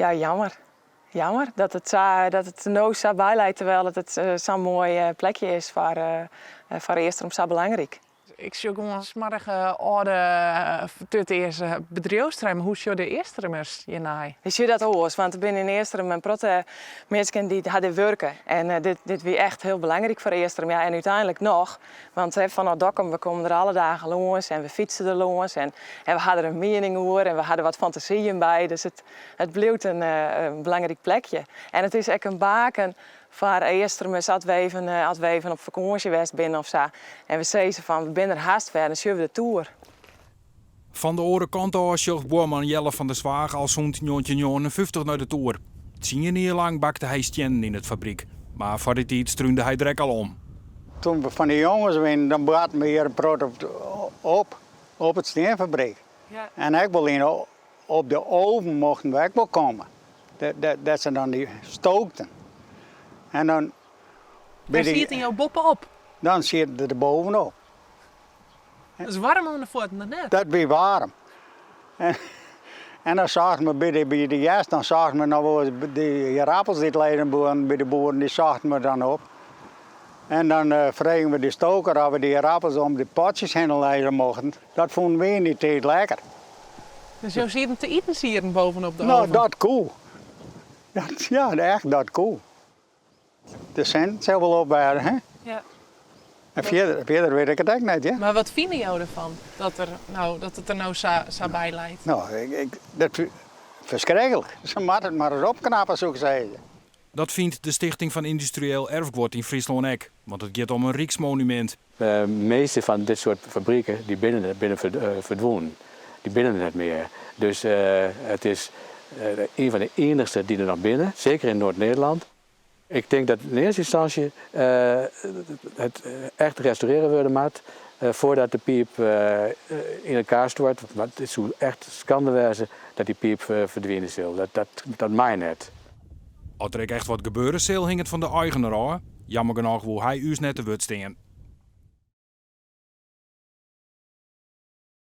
Ja, jammer. Jammer dat it sa, dat it no sa byleit terwijl it sa'n moai plekje is foar, foar Eastrum sa belangryk. Ik sjoch gewoan smoarge âlde fertutearze bedriuwsterrein. Hoe sjogge de Eastermers hjirnei? Ik sjoch dat oars, want der binne yn Eastrum in protte minsken dy't ha dêr wurke. En dit, dit wie echt hiel belangryk foar Eastrum. Ja, en úteinlik noch, want fanôf Dokkum, we komme der alle dagen lâns en we fytse der lâns en, en we ha der in miening oer en we ha der wat fantasyen by. Dus it, it bliuwt in, in belangryk plekje. En it is ek in baken foar Eastermers as we even, as we even op fakânsje west binne of sa. En we sizze fan, we binne der hast wer, dan sjogge we de toer. Fan de oare kant ôf sjocht buorman Jelle van der Zwaag al sûnt 1959 nei de toer. 10 jier lang bakte hy stiennen yn it fabryk. Mar foar dy tiid strúnde hy der ek al om. Toen we fan de jonges wienen, dan boarten we hjir in protte op, op it stienfabryk. Ja. En ek wol yn, op de oven mochten we ek wol komme. Dat, dat se dan dy stookten. En dan, Dêr sieten jo boppe-op? Dan sieten se der bovenop. Dat is waarm oan de fuotten, of net? Dat wie waarm. En dan seagen we by de jas, dan seagen we noch wol dy ierappels dy't lizzen boeren, by de boeren, dy sochten we dan op. En dan fregen we de stoker oft we dy ierappels om de potsjes hinne lizze mochten. Dat fûnen we yn dy tiid lekker. Dus jo sieten te itensieden bovenop de Nou, oven? Dat koe. Dat, ja, echt, dat koe. De sinten sil wol op wêze, hè? Ja. En fierder wit ik it ek net, ja. Mar wat fine jo derfan, dat, der, no, dat it der no sa by leit? No, ik, dat ferskriklik. Se moatte it mar ris opknappe, soe ik sizze. Dat fynt de Stichting fan Yndustrieel Erfguod yn Fryslân ek, want it giet om in ryksmonumint. De measte fan dit soart fabriken dy binne ferdwûn. Dy binne der net mear. Dus it is ien fan de iennichste dy't der noch binne, seker yn Noard-Nederlân. Ik tink dat yn earste ynstânsje it echt restaurearre wurde moat foardat de piip yn elkoar stoart. Want it soe echt skande wêze dat dy piip ferdwine sil. Dat mei net. As der ek echt wat gebeure sil, hinget fan de eigener ôf. Jammer genôch wol hy ús net te wurd stean.